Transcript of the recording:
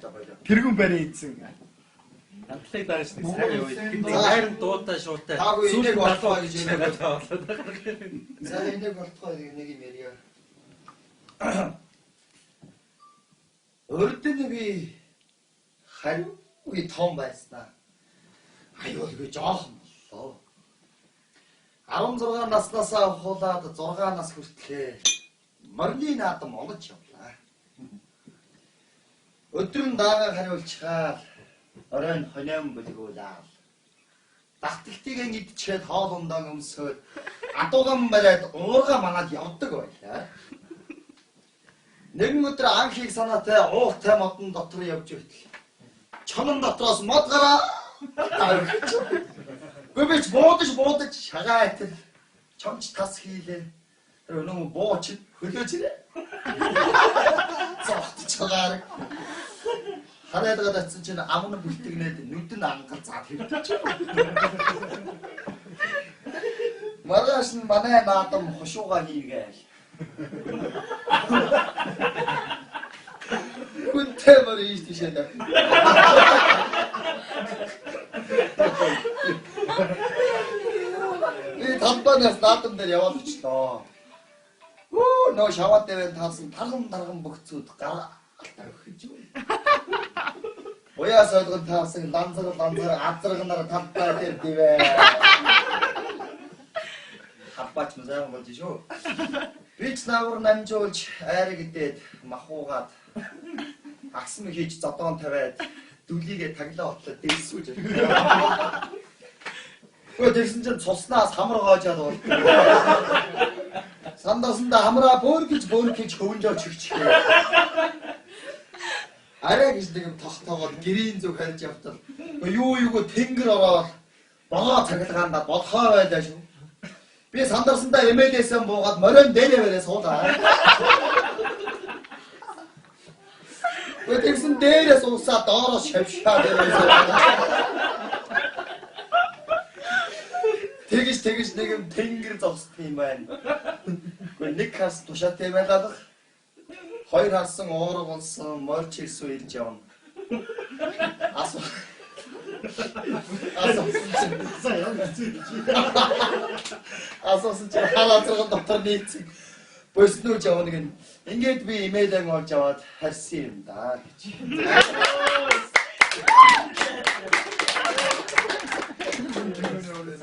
За болоо. Тэргүүн барин эзэн. Хамтлаг дааш нэг сайн юу. Хайрын дуутай шуутай. Таагүй энийг болтгоо гэж яриад. За энийг болтгоо нэг юм ярья. Урд нь би хариугүй том байснаа. Аюулгүй жоохон боллоо. 16 наснасаа хуулаад 6 нас хүртлээ. Морины наадам олж явлаа. Өдөр нь даага хариулчихаад оройн хонион бүлгүүлээ. Датгтыг идчихэд хоол ундаа өмсөөд адууган бариад уурга манад явдаг байлаа. Нэгэн өдөр анхийг санаатай ууртай модон дотор явж байтал чонон дотроос мод гараа тавьж. Гүбич буудаж шагаа атал чонч тас хийлээ. Тэр өнөө буу чи хөлөөж ирээ. Зогтж байгаа. Хараад очсон чинь ам нь бүлтгнээд нүд нь ангал заад хэвтэж. Маргааш нь манай наадам хушууга хийгээл. Хүнтэй мөр ийш тийшээ. Би талбанаас наадам дээр яваад очлоо. Хүү нөө шаваад дэвэн таасан тарган бөгцүүд гараа тавих гэж. Уяас ойлгон таасан ланзар азарганаар талбай дээр дивэ. Хаппач мзайхан болж шүү. Би ч наагур намжуулж айраг идээд махуугаад агсам хийж зодоон тавиад дүлийгээ таглаа отлоо дээсүүж. Өө тэгсэн чинь цуснаас хамар гоожаад бол. Сандаасанда хамраа бөөр гэж хөвөнжөө чигчихээ. Арай гэж нэг юм тогтоогоод гэрийн зүг харж явтал. Юу тэнгэр ороод богоо цахилгаандаа болохоо байлаа шүү. Би сандарсандаа эмээлээсэн буугаад морион дээрээ барай суулаа. Тэгсэн дээрээ суусаа доороос шавшаа дээрээ суулаа. Тэгэж нэг юм тэнгэр зогсдог юм байна. Гэхдээ нэг хас тушаатай байлаа. Хоёр харсан уурга унсан морь чирсүү ирж явна. Асуусан чинь хаалаа зэрэг дотор нийцэн босноо явна гэн. Ингээд би имэйлэн олж аваад харсан юм да гэж.